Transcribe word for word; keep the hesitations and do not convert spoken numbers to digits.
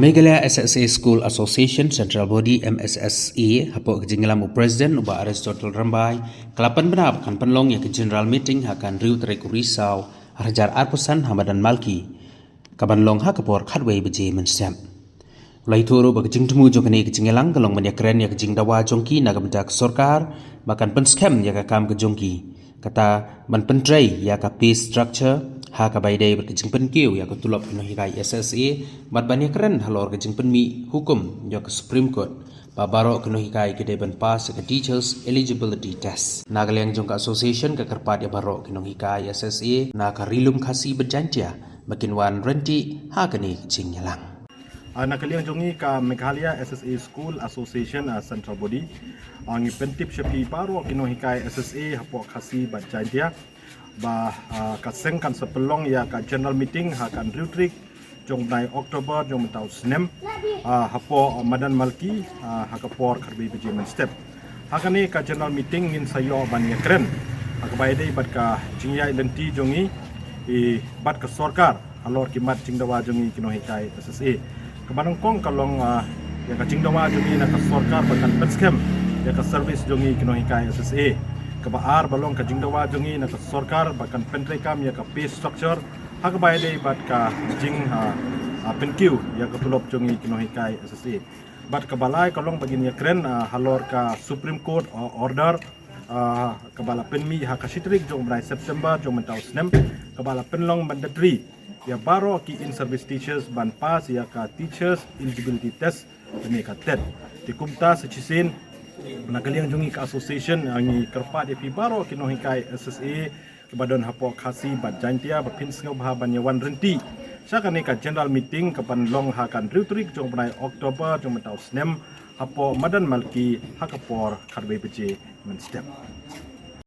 Meghalaya S S A School Association Central Body, M S S A, hapoh ka jingïalam u President u Bah Aristotle Rymbai, ka la pynbna ba kan pynlong ïa ka General Meeting ha ka hynriew tarik u Risaw ar hajar arphew san ha madan Malki, ka ban long ha ka por khatwei baje mynstep. U la ïathuh ruh ba ka jingthmu jong kane ka jingïalang ka long ban ïakren ïa ka jingdawa jong ki na ka bynta ka sorkar ba kan pynskhem ïa ka kam ka jong ki, kata ban pyntrei ïa ka pay structure ha kaba ïadei bad ka jingpynkiew ïa ka tulop ki nonghikai S S A, bad ban ïakren halor ka jingpynmih hukum jong ka Supreme Court ba baroh ki nonghikai ki dei ban pass ïa ka Teachers Eligibility Test. Na ka liang jong ka association ka kyrpad ïa baroh ki nonghikai S S A na ka Ri Lum Khasi bad Jaintia ba kin wan ryntih ha kane ka jingïalang. Ah, na ka liang jong ngi ka Meghalaya S S A School Association, ah, Central Body, ah, ngi pyntip sha phi baroh ki nonghikai S S A hapoh Khasi bad Jaintia ba, ah, ka seng kan sa pynlong ïa ka General Meeting ha ka hynriew tarik jong u bnai October jong mynta u snem, ah, hapoh madan Malki, ah, ha ka por khatwei baje mynstep. Ha kane ka General Meeting ngin sa ïoh ban ïakren ha kaba ïadei bad ka jingïaid lynti jong ngi, eh, bad ka sorkar halor ki mat jingdawa jong ngi ki nonghikai S S A. Kaba nyngkong ka long, ah, ïa ka jingdawa jong ngi na ka sorkar ba kan pynskhem ïa ka service jong ngi ki nonghikai S S A. Kaba ar ba long ka jingdawa jong ngi na ka sorkar ba kan pyntreikam ïa ka pay structure ha kaba ïadei bad ka jing, ah, ah, pynkiew ïa ka tulop jong ngi ki nonghikai S S A. Bad kaba lai ka long ba ngin ïakren, ah, halor ka Supreme Court, ah, order, ah, kaba la pynmih ha ka shi tarik jong u bnai September jong mynta u snem, kaba la pynlong mandatory ïa baroh ki in-service teachers ban pass ïa ka Teachers Eligibility Test, ne ka TET. Te kumta sa shisien, na ka liang jong ngi ka association, ah, ngi kyrpad ïa phi baroh ki nonghikai S S A kiba don hapoh Khasi bad Jaintia ba phin sngewbha ban ïa wan ryntih sha kane ka General Meeting ka ban long ha ka hynriew tarik jong u bnai October jong mynta u snem hapoh madan Malki ha ka por khatwei baje mynstep.